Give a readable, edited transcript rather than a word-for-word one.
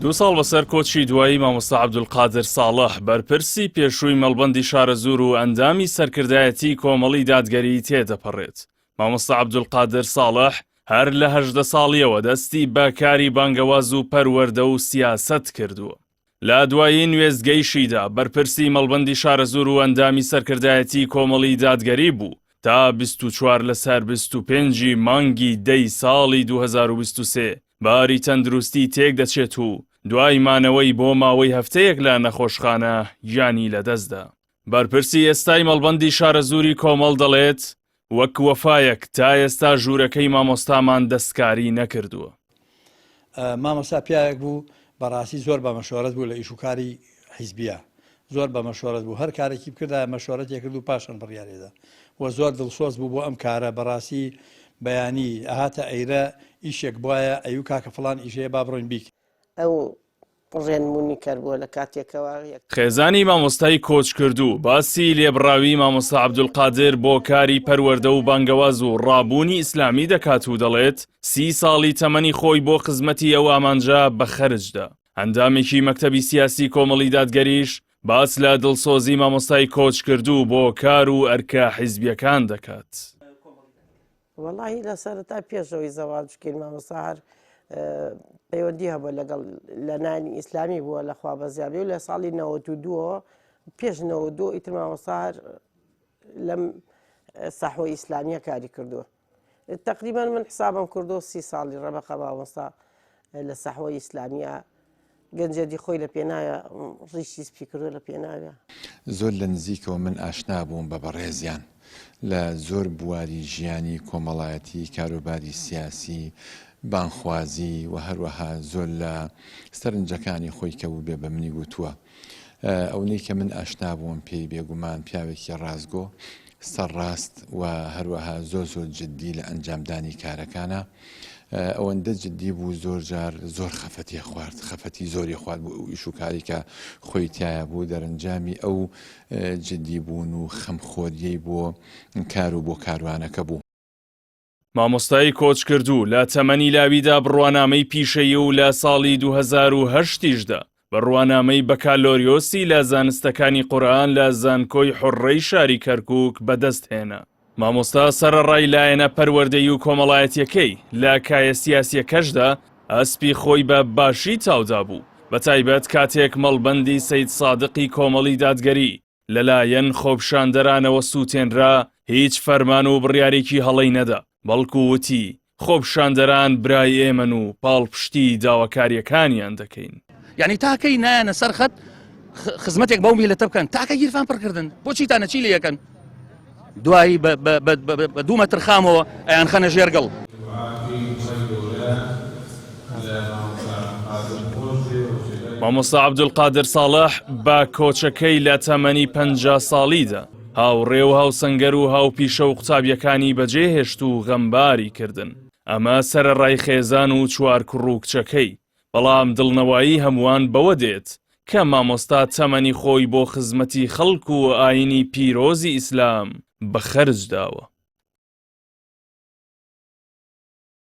دوو ساڵ بەسەر کۆچی دوایی مامۆستا عەبدولقادر ساڵح، بەرپرسی پێشووی مەڵبەندی شارەزوور و ئەندامی سەرکردایەتیی کۆمەڵی دادگەری تێدەپەڕێت. مامۆستا عەبدولقادر ساڵح هەر لە 18 ساڵییەوە دەستی بە کاری بانگەواز و پەروەردە و سیاسەت کردووە. لە دوایین وێستگەیشیدا بەرپرسی مەڵبەندی شارەزوور و ئەندامی سەرکردایەتیی کۆمەڵی دادگەری بوو تا 24 لەسەر 25 ی مانگی دەی ساڵی 2023 باری تەندروستی تێکدەچێت و دوای مانەوەی بۆ ماوەی هەفتەیەک لە نەخۆشخانە گیانی لەدەستدا. بەرپرسی ئێستای مەڵبەندی شارەزووری کۆمەڵ دەڵێت، وەک وەفایەک تا ئێستا ژوورەکەی مامۆستامان دەستکاری نەکردووە. مامۆستا پیاوێک بوو بەڕاستی زۆر بە مەشۆرەت بوو لە ئیش و کاری حیزبیە زۆر بە مەشۆرەت بوو هەر کارێکی بکردایە مەشۆرەتێ کرد و پاشان بڕیارێدا و زۆر دڵسۆز بوو بۆ ئەم کارە بەڕاستی بەیانی ئەهاتە ئەیرە ئیشێک بواە ئەیو کاکە فڵان ئیشەیە با بڕۆین بیک ئەو ڕێنمونیکەر بووە لە کاتێکەوە یەک. خێزانی مامۆستای کۆچکردوو باسی لێبڕاوی مامۆستا عەبدولقادر بۆ کاری پەروەردە و بانگەواز و ڕابوونی ئیسلامی دەکات و دەڵێت، سی ساڵی تەمەنی خۆی بۆ خزمەتی ئەو ئامانجە بە خەرج دا. ئەندامێکی مەکتەبی سیاسی کۆمەڵی دادگەریش باس لە دڵسۆزی مامۆستای کۆچکردوو بۆ کار و ئەرکە حیزبییەکان دەکات. وەڵاهی لە سەرەتا پێش ئەوەی زەواج بکەین مامۆستا هەر پەیوەندی هەبووە لەگەڵ لە نانی ئیسلامی بووە لە خوا بەزیابی و لە ساڵی 92 پێش 92 ئیتر مامۆستا هەر لەم سەحوە ئیسلامیە کاری کردووە تقریبا من حسابم کردو سی ساڵی ڕەبەقە مامۆستا لە سەحوە ئیسلامیە گەنجێتی خۆی لە پێناوە ڕیشی سپی کردو لە پێناوە. زۆر لە نزیکەوە من ئاشنا بووم بە بەڕێزیان لە زۆر بواری ژیانی کۆمەڵایەتی، کاروباری سیاسی، بانگخوازی و هەروەها زۆر لە سەرنجەکانی خۆی کە بووبێ بە منی گوتووە. ئەونەی کە من ئاشنا بووم پێی بێگومان پیاوێکی ڕاستگۆ، سەرڕاست و هەروەها زۆر زۆر جدی لە ئەنجامدانی کارەکانە. ئەوەندە جدی بوو زۆر جار زۆر خەفەتی خوارد خەفەتی زۆری خوارد بۆ ئەو ئیش و کاری کە خۆی تایە بوو دەرەنجامی ئەو جدی بوون و خەمخۆریەی بۆ کار و بۆ کاروانەکە بوو. مامۆستای کۆچکردوو لە تەمەنی لاویدا بڕوانامەی پیشەیی و لە ساڵی 2008 یشدا بڕوانامەی بەکالۆریۆسی لە زانستەکانی قورئان لە زانکۆی حوڕڕەی شاری کەرکووک بەدەست هێنا. مامۆستا سەرەڕای لایەنە پەروەردەیی و کۆمەڵایەتیەکەی، لە کایە سیاسیەکەشدا ئەسپی خۆی بە باشی تاودابوو، بەتایبەت کاتێک مەڵبەندی سەیدسادقی کۆمەڵی دادگەری لەلایەن خۆپیشاندەرانەوە سووتێنرا، هیچ فەرمان و بڕیارێکی هەڵەی نەدا، بەڵکو وتی، خۆپیشاندەران برای ئێمەن و پاڵپشتی داواکارییەکانیان دەکەین. یانی تا کەی نایەنە سەر خەت خزمەتێک بەو میلەتە بکەن تاکە گیرفان پڕکردن بۆچیتانە چی لەکەن دوایی بە دوو مەتر خامەوە ئەیان خەنە ژێر گڵ. مامۆستا عەبدولقادر ساڵح بە کۆچەکەی لە تەمەنی 50 ساڵیدا هاوڕێ و هاوسەنگەر و هاوپیشە و قوتابیەکانی بەجێهێشت و غەمباری کردن ئەمە سەرەڕای خێزان و چوار کوڕ و کچەکەی بەڵام دڵنەوایی هەمووان بەوە دێت کە مامۆستا تەمەنی خۆی بۆ خزمەتی خەڵک و ئاینی پیرۆزی ئیسلام بە خەرج داوە.